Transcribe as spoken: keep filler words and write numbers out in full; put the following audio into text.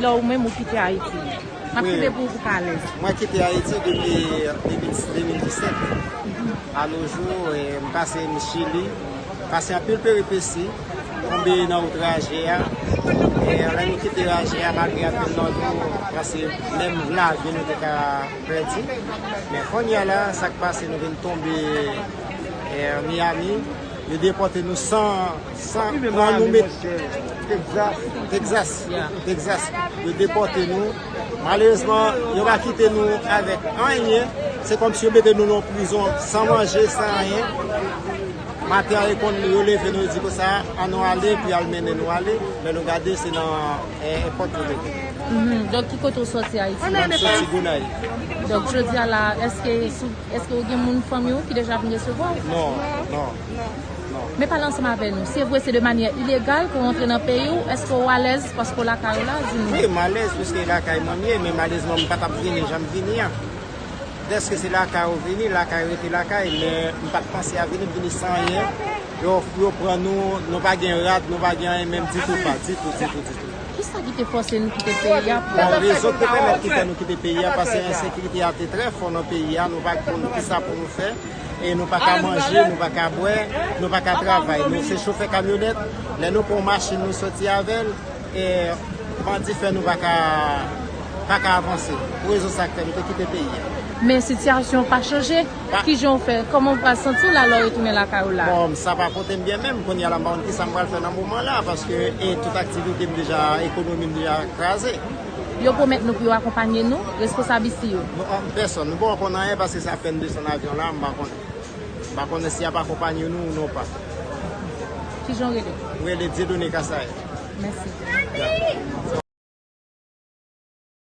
Ou menm ou kite Ayiti. M ap kite pou ou pou pa alèz. Mwen kite Ayiti depi de mil, de mil disèt. A nos jours, eh, m pase m Chili, pase anpil peripesi, tonbe nan wout raje a. E lè nou kite raje a, malgre anpil nan nou, pase menm lavi nou te ka pèdi. Men kounye a la, sa k pase, nou vin tonbe, eh, Miami. Yo depòte nou san, san pran nou met Texas. Texas. Texas. Yo depòte nou. Malerezman, yo pa kite nou avèk anyen. Se kòmsi yo mete nou nan prizon san manje, san anyen. Maten an, yo konn yo leve nou, yo di konsa, ann nou ale, epi y al mennen nou ale. Lè nou gade, se nan, eh, èpòt yo mete. Mhm. Donk, ki kote w soti Ayiti? Mwen, m soti Gonayiv. Donk, jodi a la, èske sou Èske w gen moun fanmi w ki deja vin resevwa w? Non, non, non. Men pale ansanm avè nou. Se vre, se de manyè ilegal ke w rantre nan peyi w. Èske w alèz paske w lakay ou la? Di nou. Wi, m alèz, piske lakay mwen m ye, men malerezman, m pa t ap vini jan m vini an. Dèske se lakay ou vini, lakay rete lakay, men m pa t panse a vini, m vini san anyen. Yo, yo pran nou, nou pa gen rad, nou pa gen anyen menm ditou pa, ditou, ditou, ditou. Kisa ki te fòse nou kite peyi a pou... Bon, rezon ki te pèmèt ki fè nou kite peyi a, paske ensekirite a te trè fò nan peyi a, nou pa konn kisa pou nou fè, e nou pa ka manje, nou pa ka bwè, nou pa ka travay. Nou se chofè kamyonèt, lè nou pran yon machin, nou soti avè l, e bandi fè nou pa ka, pa ka avanse. Pou rezon sa k fè nou te kite peyi a. Men sitiyasyon pa chanje. Kijan w fè? Kòman w pral santi w la lè w retounen lakay ou la? Bon, sa pa pote m byen menm. Kounye a la, m pa konn kisa m pral fè nan moman la, paske, e, tout aktivite m deja, ekonomi m deja kraze. Yo pwomèt nou pou yo akonpanye nou, responsab isi yo? Nou, an pèsòn, nou poko konn anyen paske sa fè n desann avyon la, m pa konnen. M pa konnen si y ap akonpanye nou ou non pa. Kijan w rele? M rele Dieudonné Kasaye. Mèsi.